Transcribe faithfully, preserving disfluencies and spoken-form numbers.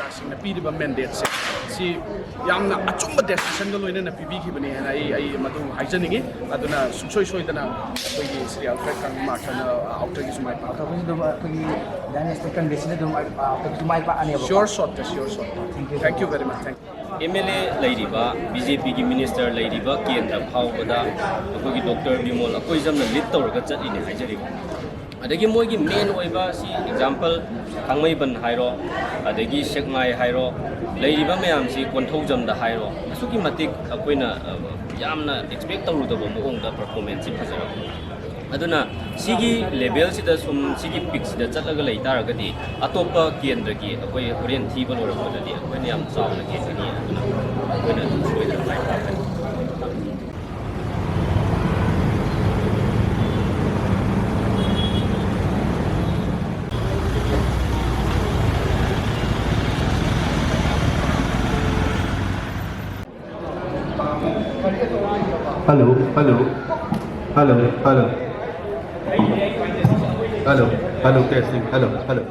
ꯁꯤꯡꯅ ꯄꯤꯔꯤꯕ ꯃꯦꯟꯗꯦꯠꯁꯦ ꯁꯤ ꯌꯥꯝꯅ ꯑꯆꯨꯝꯕ ꯗꯦꯁꯤꯖꯟꯒ ꯂꯣꯏꯅꯅ ꯄꯤꯕꯤꯈꯤꯕꯅꯤ ꯍꯥꯏꯅ ꯑꯩ ꯑꯩ ꯃꯗꯨ ꯍꯥꯏꯖꯅꯤꯡꯉꯤ꯫ ꯑꯗꯨꯅ ꯁꯨꯡꯁꯣꯏ ꯁꯣꯏꯗꯅ ꯑꯩꯈꯣꯏꯒꯤ ꯁ꯭ꯔꯤ ꯑꯜꯐ꯭ꯔꯦꯗ ꯀꯪꯂꯩ ꯃꯥꯔꯇꯟꯅ ꯑꯥꯎꯇꯔꯒꯤꯁꯨ ꯃꯥꯏ ꯄꯥꯛꯈ꯭ꯔꯦ꯫ ꯑꯩꯈꯣꯏꯁꯨ ꯑꯗꯨꯝ ꯑꯩꯈꯣꯏꯒꯤ ꯗꯥꯏꯅꯦꯁꯇꯤꯛ ꯀꯪꯒ꯭ꯔꯦꯁꯁꯤꯅ ꯑꯗꯨꯝ ꯑꯩꯈꯣꯏꯁꯨ ꯃꯥꯏ ꯄꯥꯛꯑꯅꯦꯕꯀꯣ꯫ Sure shot, sure shot. Thank you. Thank you very much. Thank you. M L A ꯂꯩꯔꯤꯕ, ꯕꯤ ꯖꯦ ꯄꯤꯒꯤ ꯃꯤꯅꯤꯁꯇꯔ ꯂꯩꯔꯤꯕ ꯀꯦꯟꯗ꯭ꯔ ꯐꯥꯎꯕꯗ ꯑꯩꯈꯣꯏꯒꯤ ꯗꯣꯛꯇꯔ ꯕꯤꯃꯣꯜ ꯑꯀꯣꯏꯖꯝꯅ ꯂꯤꯗ ꯇꯧꯔꯒ ꯆꯠꯂꯤꯅꯦ ꯍꯥꯏꯖꯔꯤꯕ꯫ ꯑꯗꯒꯤ ꯃꯣꯏꯒꯤ ꯃꯦꯟ ꯑꯣꯏꯕ ꯁꯤ ꯑꯦꯛꯖꯥꯝꯄꯜ ꯊꯥꯡꯃꯩꯕꯟ ꯍꯥꯏꯔꯣ, ꯑꯗꯒꯤ ꯁꯦꯛꯃꯥꯏ ꯍꯥꯏꯔꯣ, ꯂꯩꯔꯤꯕ ꯃꯌꯥꯝꯁꯤ ꯀꯣꯟꯊꯧꯖꯝꯗ ꯍꯥꯏꯔꯣ, ꯑꯁꯨꯛꯀꯤ ꯃꯇꯤꯛ ꯑꯩꯈꯣꯏꯅ ꯑ, ꯌꯥꯝꯅ ꯑꯦꯛꯁꯄꯦꯛ ꯇꯧꯔꯨꯗꯕ ꯃꯑꯣꯡꯗ ꯄꯔꯐꯣꯔꯃꯦꯟꯁꯁꯤ ꯐꯖꯔꯛꯄ꯫ ꯑꯗꯨꯅ ꯁꯤꯒꯤ ꯂꯦꯚꯦꯜꯁꯤꯗ ꯁꯨꯝ ꯁꯤꯒꯤ ꯄꯤꯛꯁꯤꯗ ꯆꯠꯂꯒ ꯂꯩ ꯇꯥꯔꯒꯗꯤ ꯑꯇꯣꯞꯄ ꯀꯦꯟꯗ꯭ꯔꯒꯤ ꯑꯩꯈꯣꯏ ꯍꯣꯔꯦꯟ ꯊꯤꯕ ꯂꯣꯏꯔꯛꯄꯗꯗꯤ ꯑꯩꯈꯣꯏꯅ ꯌꯥꯝ ꯆꯥꯎꯅ ꯀꯦꯟꯒꯅꯤ꯫ ꯑꯗꯨꯅ ꯑꯩꯈꯣꯏꯅ ꯑꯗꯨꯝ ꯁꯣꯏꯗꯅ ꯃꯥꯏ ꯄꯥꯛꯀꯅꯤ꯫ Hello, hello, hello, hello, hello, hello, testing, hello, hello.